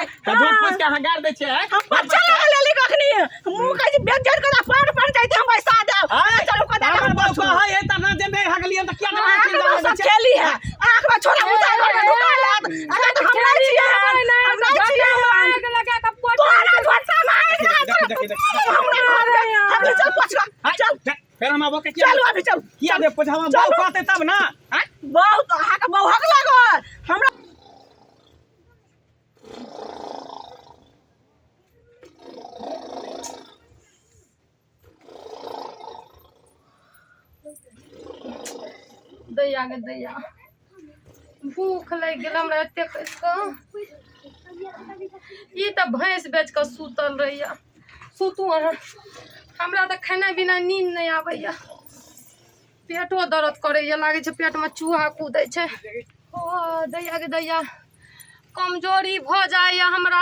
तऽ झूठ फूस के अहाँ गारि दै छियै हम बच्चा लगा लेली कखनी मुंह कहै छी बेज्जत करा पान पान जाइ हम पैसा देब चलू कदा हमर बाप कहै है तऽ ना जे नहि हगलियै तऽ किया नहि आँख में सब खेली है आँख में छोड़ा मुसा घर में ढुका लेत अगर तो हम नहीं छियै हम नहीं छियै तोरा झोटा मार हमरा घर में हम चल पछवा चल फेर हम आबो के किया चलू अभी चल किया दे पछवा चलू। बाप कहते तब ना आँय? बहुत अहाँके बहुक लागल हमरा दैया गे दैया भूख लागि गेल हमरा एते कहि कऽ ई तऽ भैंस बेच कऽ सुतल रहैया सुतू अहाँ हमरा तऽ खेनाइ बिना नींद नहि आबैया पेटो दर्द करैया लागै छै पेटमे चूहा कूदै छै ओ दैया गे दैया कमजोरी भऽ जाइया हमरा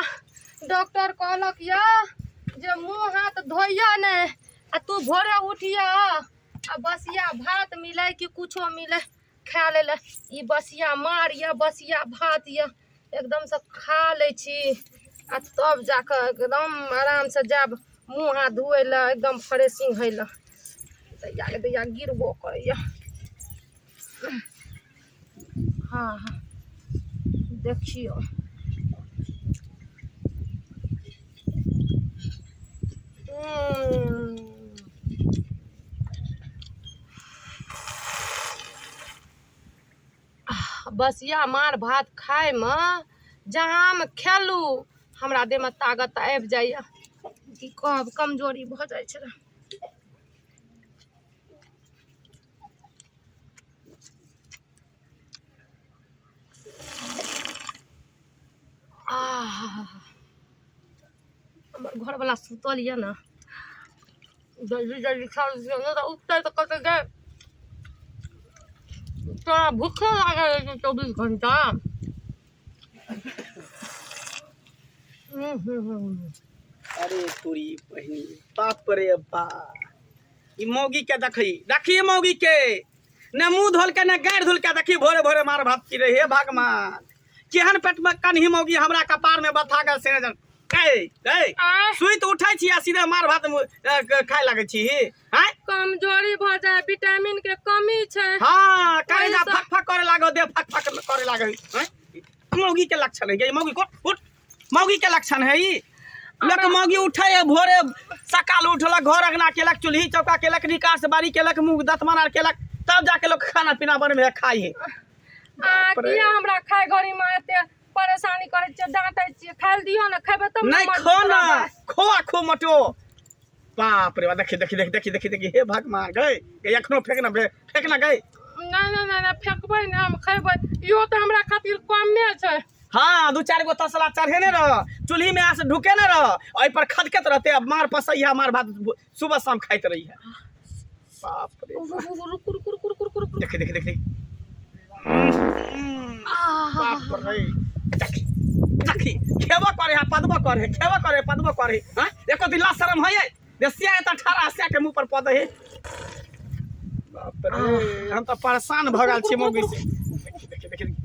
डॉक्टर कहलक यऽ जे मुँह हाथ धोइया नहि आ तू भोरे उठिया आ बसिया भात मिलै कि कुछो मिलै खा लै लए ई बसिया मार यऽ बसिया भात यऽ एकदमसँ खा लै छी आ तब जाकऽ एकदम आरामसँ जायब मुँह हाथ धोअ लए एकदम फ्रेशिंग होइ लए दैया गे दैया गिरबो करैया हँ हँ देखियौ बसिया मार भात खायमे जहाँ हम खेलू हमरा देहमे ताकत आबि जाइए की कहब कमजोरी भऽ जाइ छै आह हमर घरवला सुतल यऽ ने जल्दी जल्दी खा लै छियै नहि तऽ उठतै तऽ कहतै गै तोरा भूखे लागल रहै छौ 24 घंटा। अरे तोरी बहिनी बाप रे बा ई मौगी के देखी देखी मौगी के ने मुंह धोल के ने गारि धोल के देखी भोरे भोरे मार भात पी रहे हे भगवान केहन पेट में कन्ही मौगी हमरा कपार में बथा गेल से जन ए ए आँय सुति उठै छी आ सीधे मार भात खाय लागै छी आँय कमजोरी भऽ जाय विटामिन के कमी छै हाँ करेजा ओहिसँ- फक फक करे लागो दे फक फक करे लागो आँय मौगी के लक्षण है ये मौगी को उठ मौगी के लक्षण है ई लोक मौगी उठे है भोरे सकाल उठलक घर अंगना केलक चूल्ही चौका केलक निकास बारी केलक मुँह दतमन आर केलक तब जाके लोक खाना पीना बनबे है खाइ है आ किया हमरा खाय घड़ी में एते परेशानी करै छियै डांटै छियै खाय लए दियौ ने खेबै तब ने नहीं मन खो ना रहबै। खो आ खो मटो बाप रे बा देखी देखी देखी देखी देखी देखी हे भगवान गए गए एखनो फेंक ना फेंक ना गए नहि नहि नहि नहि फेकबै नहि हम खेबै इहो तऽ हमरा खातिर कमे छै हाँ दू चार गो तसला चढ़ेने रह चूल्ही में आस ढुके ने रह ओहि पर खदकत रहते अब मार पसैया मार भात सुबह शाम खाइत रही है बाप रे रुकु रुकु रुकु रुकु रुकु रुकु देखी देखी देखी बाप रे देखी देखी खेबो करे है पदबो करे है खेबो करे है पदबो करे है हाँ एको दिन ला शरम है देसिया है तो ठाड़ा हसिया के मुंह पर पद है बाप रे हम तो परेशान भऽ गेल छी मौगी से देखी देखी देखी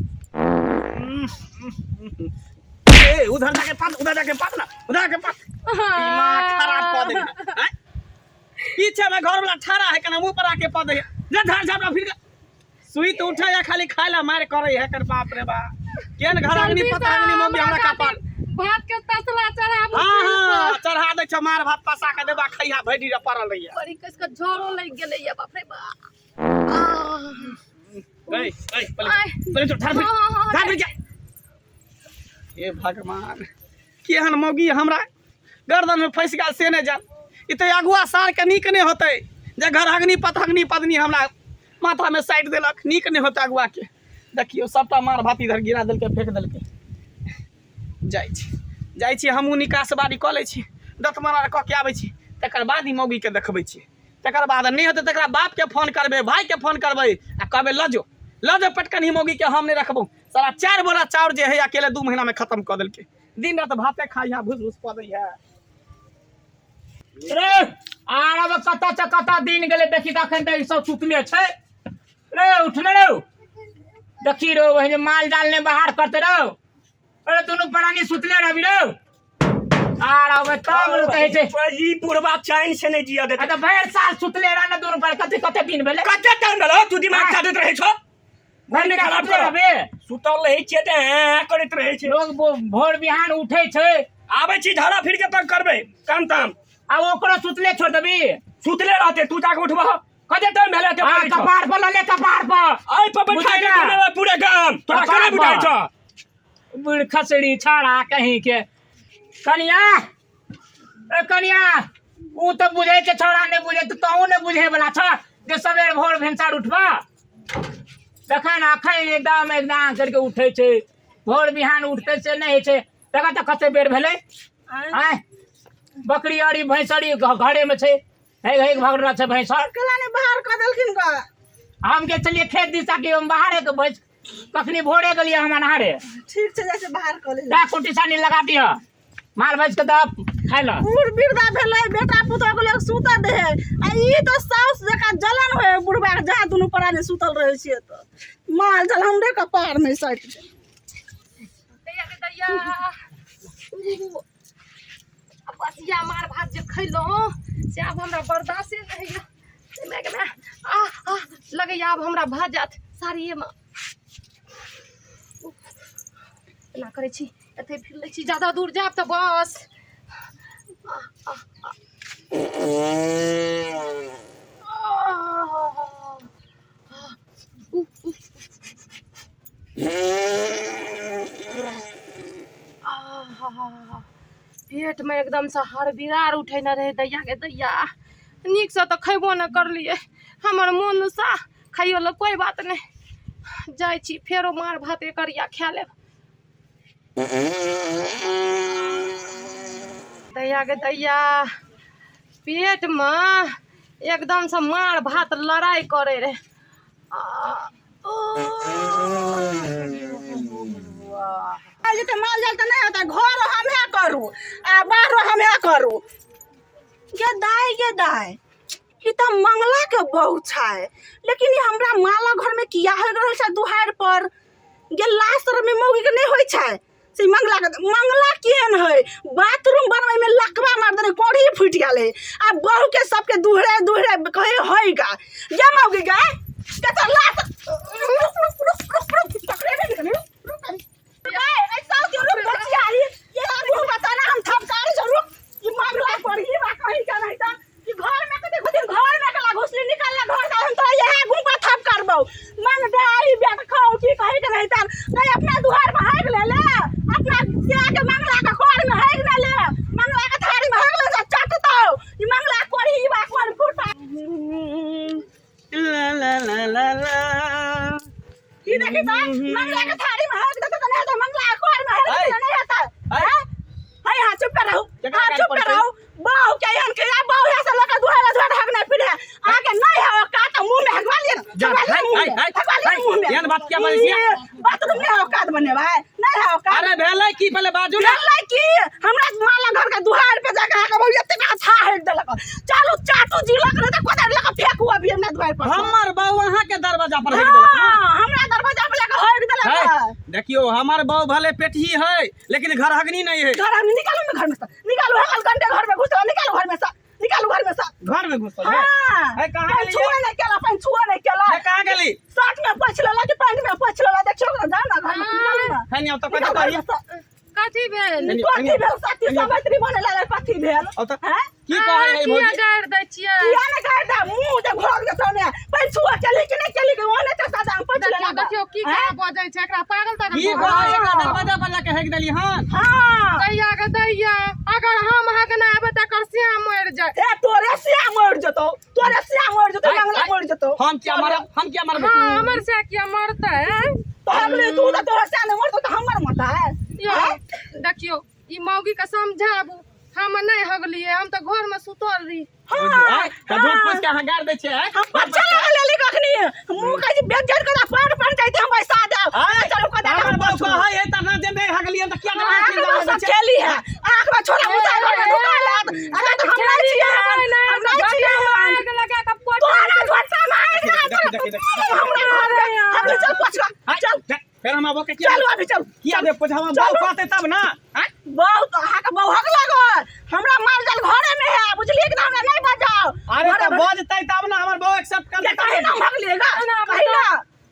ए उधर जाके पद उधर जाके पद ना उधर जाके पद दिमाग खराब कऽ देने हैं पीछे में घर वाला ठाड़ा है कना मुंह पर आके पद है जा झाड़ झाड़ फिर सुई तो उठे या खाली खाए ला मार करे है कर बाप रे बा केन घर अग्नि जल्दी पता से अग्नि मम्मी हमरा हमरा कपार खातिर भात के तसला चढ़ाबू हाँ हाँ चढ़ा दे छौ मार भात पसा के देबा खैहा भैडी रे पड़ल रहिया बड़ी कस के झोरो लागि गेलै या बाप रे बाप आह। गई गई पहले आय। पहले तो ठाड़ हाँ, हाँ, हाँ, ठाड़ जा हे भगवान केहन मौगी हमरा गर्दन में फंसि गेल से नहि जान ई तऽ अगुआ सारके नीक नहि होतै जे घर अग्नि पतहग्नि पत्नी हमरा माथामे साटि देलक नीक नहि होतै अगुआके देखियौ सभटा मार भात इधर गिरा देलकै फेंक देलकै जाइ छी जाइ छी हमहूँ निकास बारी कऽ लै छी दतमन आर कऽ के आबै छी तकर बाद ई मौगीके देखबै छी तकर बाद नहि हेतै तकरा बापके फोन करबै भाइके फोन करबै आ कहबै लऽ जो लऽ जो पटकन ही मौगीके हम नहि रखबौ साला 4 बोरा चाउर जे है अकेले 2 महीना में खत्म कऽ देलकै दिन रात भाते खाइ है भूस भूस कऽ दै है रे आरब कतऽ से कतऽ दिन गेलै देखी तऽ अखन तक ई सब सुतले छै रे उठने रौ देखी रौ वही जे माल जाल ने बाहर करते रौ अरे दुनू प्राणी सुतले रहबी रौ आर आबै तब लोग कहै छै ई बुढ़बा चैन से नहि जिया आ देतै तऽ भरि साल सुतले रह ने दुनू पर कते कते दिन भेलै कते टाइम भेल हौ तू दिमाग चाटैत रहै छौ भरि नहि खराब सुतले कर। रहबे सुतल रहै छियै तऽ ऐं ऐं करैत रहै छै लोग भोर बिहान उठै छै आबै छी झाड़ा फिर के तंग करबै काम ताम आ ओकरो सुतले छोड़ देबी सुतले रहतै तू जाके उठबह कते टाइम भेलै एते आ बाजै छौ? कपार पर लऽ ले कपार पर एहि पर बैठा के बुझै ना। घुमेबै पूरे गाम तोरा कपार केना बुझाइ पर। छौ बुढ़ खसड़ी छाड़ा कहीं के कनिया ए कनिया ऊ तऽ बुझै छै छौड़ा नहि बुझै तऽ तहूँ नहि बुझै वला छ जे सबेर भोर भिनसर उठबा तखन अखन एकदम एकदम करके उठै छै भोर बिहान उठतै से नहि होइ छै तखन तऽ कते बेर भेलै आँय बकरी अरी भैंस अरी घरेमे छै हे हे भग रहल छै भैंस अर केला नहि बाहर कऽ देलखिन गऽ हम गेल छलियै खेत दिशा कि हम बाहरे के भैंस कखनी भोरे गेलियै हम अन्हारे ठीक छै जाइ छै बाहर कऽ ले दा कुटी सानी लगा दिह माल भैंस के दऽ खाय लए बूढ़ वृद्धा भेलै बेटा पुतोह के लोग सुतऽ दे है आ ई तऽ साउस जकाँ जलन होय बुढ़बा के जहाँ दुनू प्राणी सुतल रहै छियै तऽ माल जाल हमरे कपार मे सटि छै दैया गे दैया आ बसिया मार भात जे खैलहुँ से आब हमरा बर्दाश्ते नहि होइए माय गे माय आ आ लगैए आब हमरा भऽ जायत साड़िएमे एना करै छी एतै फिर लै छी जादा दूर जायब तऽ बस आ, आ, आ। उ, उ। आहा, पेटमे एकदमसँ हड़बिरार उठेने रहै दैया गे दैया नीकसँ तऽ खयबो नहि करलियै हमर मोन सा खाइयो लए कोइ बात नहि जाइ छी फेरो मार भात एकरिया खा लेब दैया गे दैया पेटमे एकदमसँ मार भात लड़ाइ करै रहै माल जेतै माल जाल तऽ नहि होतै घर हमे करू आ बाहरो हमे करू गे दाय गे दाय ई तऽ मंगला के बहू छै लेकिन ई हमरा माला घर में किया होय रहल छै दुहार पर गे लाश में मौगी के नहि होइ छै से मंगला के मंगला केहन है बाथरूम बनबै में लकवा मार देने कोढ़ी फूटि गेल है आ बहू के सबके दुहरे दुहरे कहे होय गा गे मौगी गे के तो लाश रुक रुक रुक रुक रुक पकड़े नहीं रुक रुक रुक ऐसा रुक बचिया ये मुंह बताना हम थपकारी जो रुक ई मामला पर ही बा कहीं का नहीं त कि घर में कते दिन घर में कला घुसली निकल घर से हम तोरा यह घूम पर थप करबौ मन डाई बेट खाओ की कहे के नहीं त नहीं अपना दुआर पर हाग ले ले अपना सिया के मंगला के कोर में हाग ना ले मंगला के थारी में हाग ले जा चटतो ई मंगला कोरी ई बा कोर फुटा ला ला ला ला ला ई देखी त मंगला के थारी में हाग देते त नहीं त मंगला के कोर में हाग देते नहीं आता ऐ। हैं हाय हां चुप कर रहू केकरा हां गाली चुप पड़ै कर छै? रहू बहु के एहन के बहु है से लका दुहारा दुहारा हक नहीं फिरे आगे नहीं है औकात तो मुंह में हगवा लिए ना जा, हगवा लिए हाय, मुंह में हाय, हगवा लिए हाय, मुंह में एहन बात किया बाजै छियै? ई बाथरूम नहीं है औकात बने भाई नहीं है औकात अरे भेलै की पहिले बाजू ने भेलै की हमरा माला घर के दुहार पे जाके अहाँके बहु एतेक अच्छा हटि देलक चलू चाटू जिलक नहीं तऽ कोदारि लऽ कऽ फेंकू अभी हमरा दुआरि पर हमर बहू अहाँ के दरवाजा पर हटि देलक हाँ हमरा दरवाजा पे लऽ कऽ हटि देलक है, देखियो हमर बहू भले पेटही है लेकिन घर हगनी नहीं है घर हम निकालू ने घर में से निकालू हकल कंटे घर में घुसो निकालू घर में से निकालू घर में से घर में घुसल है हाँ है, कहाँ पैन गेली छुआ नहीं केला पैन छुआ नहीं केला है, कहाँ गेली शर्ट में पोछ लेला कि पैंट में पोछ लेला देखियो ना जा ना घर में निकालू ना है नहीं, अब तो कथी निकालू घर कहिए में से। कथी भेल नहीं, कथी भेल सती सावित्री बने लागल कथी भेल अब तो हैं की कहै है किया भौजी गारि दै छियै किया ने गारि दा मुंह जे घोर के सामने पैन छुआ केली कि नहीं केली कि ओने तो सादा हम पोछ देखियौ लेला देखियौ की हैं? कहाँ बजै छै एकरा पागल तागल की भऽ कहै गेलै। एकरा दरवाजा पर जाके हेक देली हन हाँ दैया के दैया अगर हम हगना आबे तऽ एकर श्याम मरि जाय ए तोरे सिया मर जतो तोरे सिया मर जतो हाय, मंगला हाय। मर जतो हम क्या मरब हम क्या मरब हाँ हमर से किया मरतै तो हमले तू तो तोरा सिया नहीं मरतो तो हमर मरता है यौ देखियौ ई मौगी के समझाबू हम नहि हगलियै हम तऽ घर में सुतल रही हाँ, तऽ झूठ फूस के अहाँ गारि दै छियै आँय? हम बच्चा लगा लेली कखनी मुंह कहै छी बेज्जत कर पार पार जाइते हम पैसा देब चलो कदा हमर बहू कहै है तऽ ना जे नहि हगलियै तऽ किया आँख में सब खेली है आँख में छोड़ा मुसा घर में ढुका लेत अगर तो हम नहीं छियै हम नहीं छियै आग लगा के पोट तोरा झोटा में आगि लगा देखी, देखी, देखी। हमरा घर में हम चल पछुआ चल फेर हम आबो के किया चल अभी चल किया जे पूछब हम, बहु कहतै तब ना। आँय? बहुत अहाँके बहुक लागल, हमरा माल जाल घरे में है, बुझलिए कि ना? हमरा नहीं बजाओ। अरे घरे तऽ में- बजतै तब ना, हमर बहु एक्सेप्ट करतै कहीं तब ना ना। भगलिएगा, एना कहीं ना।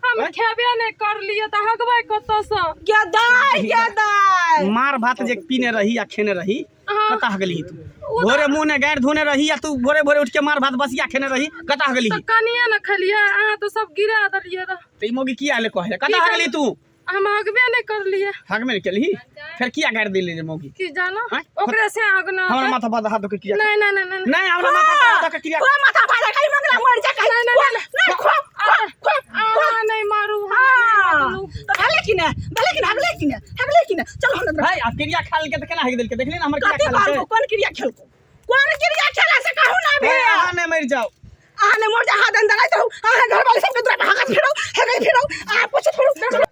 हम खेबे नहि करलियै तऽ हगबै कतऽसँ? गे दाइ, गे दाइ। मार भात जे पीने रही आ खेने रही, हाँ। कतऽ हगली तू? भोरे मुँह ने गारि धोने रही आ तू भोरे भोरे उठ के मार भात बसिया खेने रही, कतऽ हगली? तऽ कनिए ने खेलियै, अहाँ तऽ सब गिरा देलियै रह। तऽ ई मौगी किया ले कहै? कतऽ हगली तू? हम हगबे नहि करलियै। हगबे नहि केलही, फेर किया गारि देली रे मौगी? की जानो। आँय? ओकरे से हगना। हमरा माथा पर हाथ धो के किया? नहीं नहीं नहीं नहीं। नहीं, हमरा माथा पर हाथ धो के किया? खो माथा फाड़े, कहीं मंगला मर जा कहीं। नहीं, खो, नहीं, नहीं, खो खो खो खो। अहाँ नहि मारू, हमरा नहि हाँ मारू। तऽ भेलै कि ने, भेलै कि ने, हगलै कि ने, हगलै कि ने? चल हम भाई, आब क्रिया खा लेलकै तऽ केना हगि देलकै? देखली ने हमर क्रिया कथी खा लेलकै? कहलको? कोन क्रिया खेलको? कोन क्रिया खेला से कहू ना हे, भेल? अहाँ नहि मरि जाउ। अहाँ ने मर जा, अहाँ दंदनाइत रहू, अहाँ घर वाले सबके दुआर पर हगत फिरू, हगैत फिरू, अहाँ पोछैत फिरू।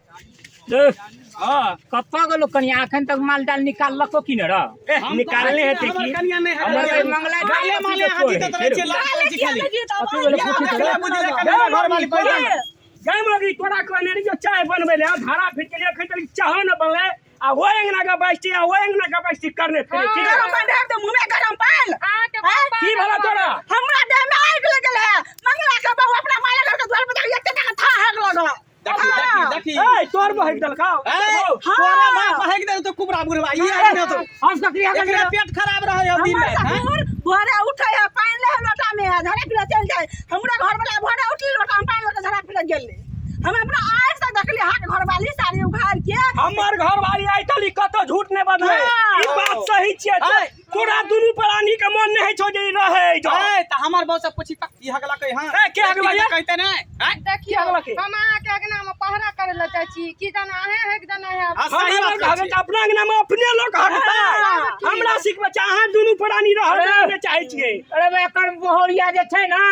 हाँ। कतऽ गेलो कनिया? एखन तक माल जाल निकाललको कि ने रह? ए, निकालने हेतै हमर की? कनिया नहि हमर हगलै। मंगला गाले माले अहाँ जीतैत रहै छियै, लाज करै छी खाली। अथी वाला पूछी देखले तऽ बुझले कनिया घरवाली पैदा। गै मौगी, तोरा कहने रहियो चाय बनबै ले, धारा फिट के लिए एखन तक चाहो न बनलै आ ओहि अंगना के बैसती आ ओहि अंगना के बैसती करने फिरे, ठीक है? गरम पानि ढारि दे मुँह में, गरम पानि। अहाँके पापा की भेला तोरा? हमरा देह में आगि लगल है। मंगला के बहू अपना माया घर के द्वार पर जाके एते टाका था हग लगल। देखी देखी देखी। ए, तोर बहक देलकौ? ए, हाँ। तोरा बाप हगि देल तो कुबरा बुढ़वा ई हगि देल तो। हम सब क्रिया कर एकरे पेट खराब रहै हौ दिन हमर राति, हैं? ससुर भोरे उठे है, पानि ले लोटा में है, झड़ा फिरे चलि जाए। हमरा घर वाला भोरे उठली, लोटा में पानि लऽ के झड़ा फिरे गेलै। हम अपना आँखि से देखली अहाँके घरवाली साड़ी उघारि के। हमर घरवाली आइ तक कतौ झूठ नहि बजलै। हाँ। ई बात सही छियै। ऐ। तोरा दुनू प्राणी के मन नहि होइ छौ जे ई रहै जो। ए, तऽ हमर बहू से पूछी तऽ ई हगलकै? हँ। ए, के हगलै ये? कहते नहि, हैं? देखियौ, हगलकै? हम अहाँके अंगना में पहरा करे लए जाइ छी, की जाने अहें हगि देने हैब। आ, सही हमरा बात कहबै कहै तऽ अपना अंगना मे अपने लोक हगतै। हमरा सिखबै छै? अहाँ दुनू प्राणी रहल नहि चाहै छियै। अरे बे, एकर बोहरिया जे छै ना,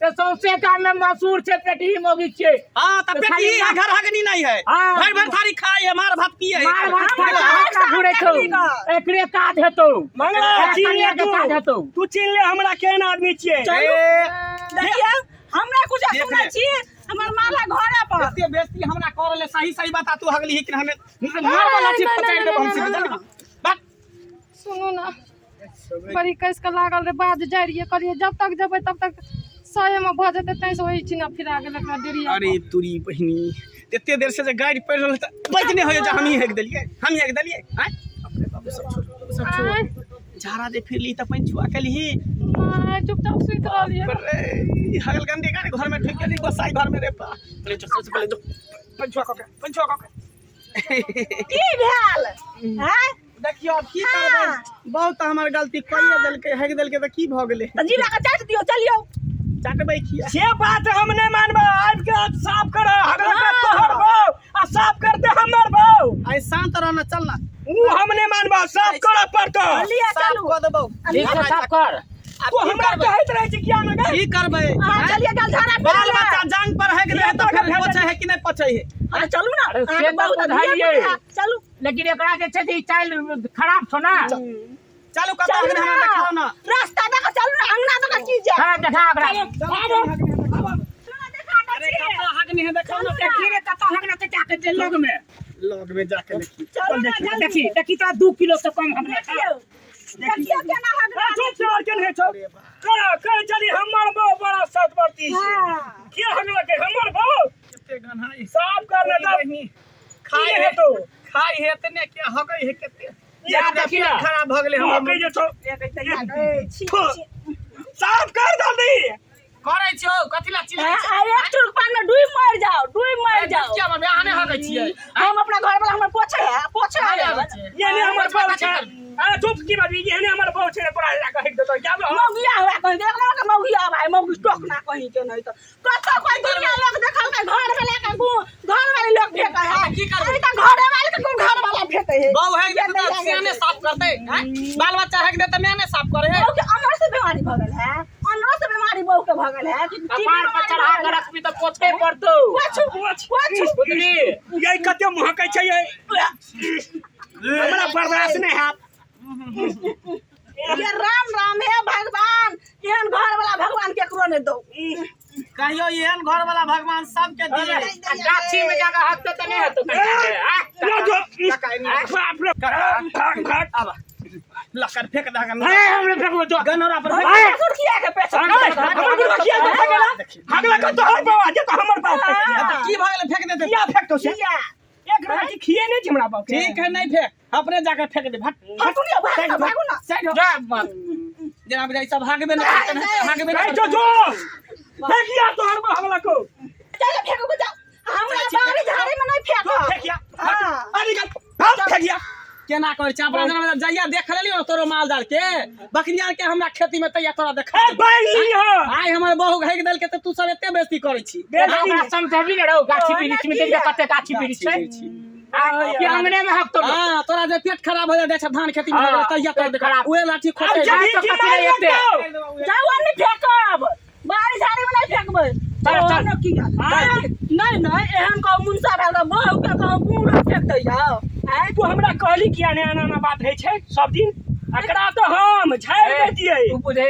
से सौंसे गाम में मशहूर छै, पेटही मौगी छियै। हाँ, तऽ तऽ पेटी खाली है, घर हगनी नहीं है। हाँ। भरि भरि थारी खाइ है, मार भात पिए है। मार भात खा के आँखि हाथ घुरै छौ। देखली गऽ। एकरे काज हेतौ। मंगला, एकरा चिन्ह ले कनिया के तू। काज हेतौ। तू चिन्ह ले हमरा केहन आदमी छियै। ए, देखियौ, हमरा कुछ देख सुनै ले। छी, हमर माला घरे पर। एते बेइज्जती हमरा कर ले, सही सही बता, तू हगली ही कि हमें मार वाला चीज पचारि देब हम सीधे। जल्दी बा। सुनू ने, बड़ी कस के लागल रहे बाध, जाइ रहियै, कहलियै जब तक जेबै तब तक सहे में भऽ जेतै, तैं से ओहि चिना फिरा गेल एकरा डेरिया। अरे तुरी बहिनी, एते देर से जे गाड़ि पड़ि रहल तऽ बज नहि होइए जे हमही हेक देलियै, हम हेक देलियै। आँय, अपने बाबू, सब छोड़, सब छोड़। आँय? झाड़ा जे फिरली तऽ पानि छुआ केलही? नहि, चुपचाप सुति रहलियै। रे हगल गंदी गाड़ी घर में ढुकि गेली, गोसाई घर में रे बा। पहिले जो, सबसे पहिले जो, पानि छुआ कऽ के, पानि छुआ कऽ के। की भेल हैं? देखियौ, आब की करबै, बहुत हमर गलती कइए देलकै, हेक देलकै तऽ की भऽ गेलै? तऽ जिला के चाटि दियौ, चलियौ। चाटबै किया? से बात हम नहि मानबै। आबि के साफ कर, हगलकै तोहर बहू आ साफ करते हमर बहू। आइ शांत रह ना, चल ना। ऊ हम नहि मानबै, साफ करऽ पड़तौ। लिअ, साफ चलू। कऽ देबौ। ठीक छै, साफ कर। आब तू की हमरा करबै? कहैत रहै छी किया ने गै? की करबै? अहाँ चलिए गल झाड़ा बाल बच्चा जांग पर हेक दे तऽ फेर पचै है कि नहि पचै है? अरे चलू ना। अरे से अहाँके तऽ बहुत बुझलियै। धिया पुता है। चलू। लेकिन एकरा जे छै से ई चालि खराब छौ ना। चलू, कतऽ चलू हगने हमरा ना। देखाउ ना। रास्ता दऽ कऽ चलू ना, अंगना दऽ कऽ की जाय? हाँ, देखा ओकरा। अरे कतऽ हगनी है, देखाउ ना। देखी रे, कतऽ हगना छै, जाके जे लग में। लग में जाके देखी। चलू ना जल्दी। देखी देखी, तोरा 2 किलो से कम हगना छै। देखियौ, देखियौ केना हगना। चुप, चोर के नहि छौ। कह कह चली, हमर बहू बड़ा सतवर्ती छै। हाँ। के हगलकै? हमर बहू। कते गन्हा ई। साफ कर ले तब। खाइ की है हेतौ? खाइ है एतने के हगै है कते। जा देखी ना। खराब भऽ गेलै हमर। हगै जे छौ। ए, छी, छी। साफ कर जल्दी। करै छियौ, कथी ला चिल्लाइ आ, एक चुरुक पानि में डूबि मरि जाओ, डूबि मरि जाओ। किया मरबै? अहाँ नहि हगै छियै? हम अपना घर वाला हमर पोछे है, पोछे नहि है। हगै छियै? एहने हमर बहू छै। अरे चुप, की बाजबी? एहने हमर बहू छै, तोरा लए कऽ हगि देतौ जाबे हम। मौगिया हुआ कहीं देख लेबो के मौगिया भाई, मौगी टोक ना कहीं के नहीं तो कतौ कोई दुनिया लोग देखल के घर वाला के घर वाले लोग फेंके है। की करबै? अरे तऽ घरे वाले के कोन घर वाला फेंके है? बहू हेक देतै तऽ सियाने साफ करतै, आँय? बाल बच्चा हेक देतै, माय नहि साफ करे है? बहू के अनर से बीमारी भऽ गेल है, अनर से बीमारी बहू के भऽ गेल है कि टीबी कपार पर बीमारी चढ़ा भऽ के गेल है। रखबी तऽ पोछे पड़तौ। पोछू, पोछू। बुझली? यही कते महकै छै ये, हमरा बर्दाश्त नहि हैत। ये राम राम, हे भगवान, एहन घर वाला भगवान केकरो नहि दौ। कहियो एहन घर वाला भगवान सबके दिए। आ गाछी में जाके हकतो तऽ नहि हेतौ कनिया के, आ? लो जो बाप रे, भाग भाग। आब लक्कड़ फेंक दे। अरे हमरे फेंकबो जो। गनौरा पर फेंक। अरे, ससुर किया के पैसा हमर बुढ़वा किया के फेंकेला? हगला के तोहर बाबा जे तो हमर बाप फेंकेला। तऽ की भऽ गेलै, फेंक देते? किया फेंकतो से? किया? एक राति खिए नहीं छै हमरा बाप के। ठीक है, नहीं फेंक, अपने जाके फेंक दे। भट। हटू ने, भागू ना, भागू ना। साइड हो। जा मत। जेना बुझाइ सब भागबे नहि करतै, नहि भागबे नहि नहीं जो करतै। जो फेंकिया तोहर बाप हगला को। चल फेंकू, जाओ। हमरा बाड़ी झाड़ी में नहीं जो फेंको। फेंकिया। हाँ। अरे निकल, भाग फेंकिया। केना करै छै अपना जेना जहिया देख लेलियो ने तोरो माल जाल के बकरिया के हमरा खेती में, तहिया तोरा देख। ए बैली हो। आइ हमर बहू घाकि देलकै तऽ तू सब एते बेइज्जती करै छी। बेइज्जती। ओकरा समझबी ने रौ, गाछी वृक्ष में देख कते गाछी वृक्ष छै। आ, कि अंगने में हकतो? हाँ, तोरा जे पेट खराब हो जाइ छै धान खेती में हाँ, तहिया तोरा पेट देख खराब। उहे लाठी अब खोटे। जब तो की कथी मार नहीं एते? लगतौ। जाओ, नहीं फेंकब, बाड़ी झाड़ी में नहीं फेंकबै। चल, चल। ओ, किया? नहीं नहीं, एहन कहू मुनसा भेल तऽ बहू के कहू पूरा फेंक दैया। आँय? तू हमरा कहली किया ने एना एना बात होइ छै सब दिन? एकरा तऽ हम झाड़ि दैतियै। तू बुझै।